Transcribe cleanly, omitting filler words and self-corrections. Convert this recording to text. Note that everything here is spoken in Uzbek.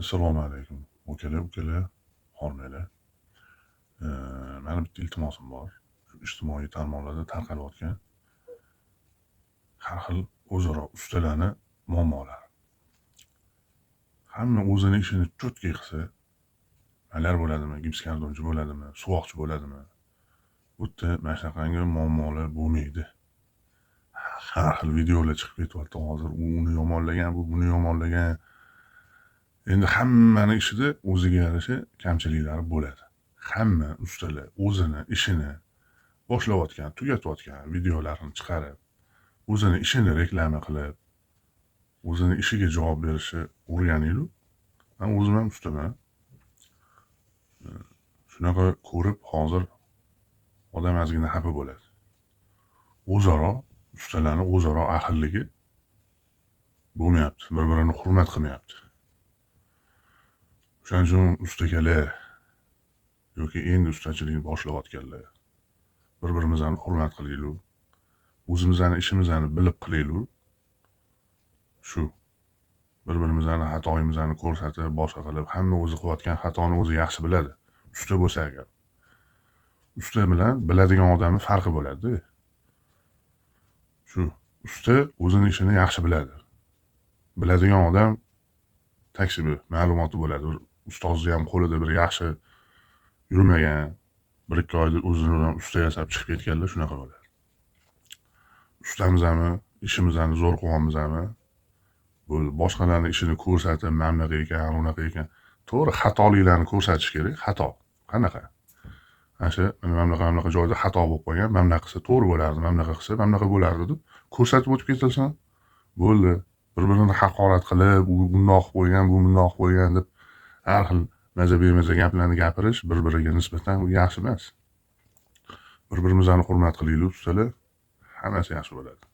Assalomu alaykum, akalar, ukalar, hormanglar. Mani bitta iltimosim bor. Shu ijtimoiy tarmoqlarda tarqalayotgan har xil o'zaro ustalarni muammolari. Hamma o'zini ishini чётко qilsa, malyar bo'ladimi, gipskartonchi bo'ladimi, suvoqchi bo'ladimi, bu yerda mana shunaqangi muammolar bo'lmaydi. Har xil videolar chiqib ketyapti hozir. U uni yomonlagan, bu buni yomonlagan. Endi hammani ishida o'ziga yarasha kamchiliklari bo'ladi. Hamma ustalar o'zini ishini boshlayotgan, tugatayotgan videolarini chiqarib, o'zini ishini reklama qilib, o'zini ishiga javob berishni o'rganinglar. Man o'zim ham ustaman. Shunaqa ko'rib hozir odam ozgina xafa bo'ladi. O'zaro ustalarni o'zaro ahilligi bo'lmayapti, bir-birini hurmat qilmayapti. O'shaning uchun ustakalar yoki endi ustachilikni boshlayotganlar, bir-birimizni hurmat qilaylik, o'zimizni ishimizni bilib qilaylik. Shu bir-birimizni xatoyimizni ko'rsatib, boshqa qilib, hamma o'zi qilayotgan xatoni o'zi yaxshi biladi. Usta bo'lsa agar. Usta bilan biladigan odamni farqi bo'ladi-da. Shu usta o'zini ishini yaxshi biladi. Biladigan odam taksi bir ma'lumoti bo'ladi. Bir ustozni ham qo'lida bir yaxshi yurmagan, 1-2 oyda o'zini ham usta yasab chiqib ketganlar shunaqa bo'ladi. Ustamizami, ishimizni zo'r qilyapmizmi? Bo'ldi. Boshqalarni ishini ko'rsatib, mana bunaqa ekan, unaqa ekan. To'g'ri, xatoliklarni ko'rsatish kerak, xato. Qanaqa? Ana shu mana bunaqa, mana bunaqa joyda xato bo'lib qolgan, mana bunaqa qilsa to'g'ri bo'lardi, mana bunaqa qilsa mana bunaqa bo'lardi deb ko'rsatib o'tib ketilsin. Bo'ldi. Bir-birini haqorat qilib, u bundoq qilib qo'ygan, bu bundoq qilib qo'ygan deb har xil maza bemaza gaplarni gapirish bir-biriga nisbatan u yaxshi emas. Bir-birimizni hurmat qilaylik, ustalar, hammasi yaxshi bo'ladi.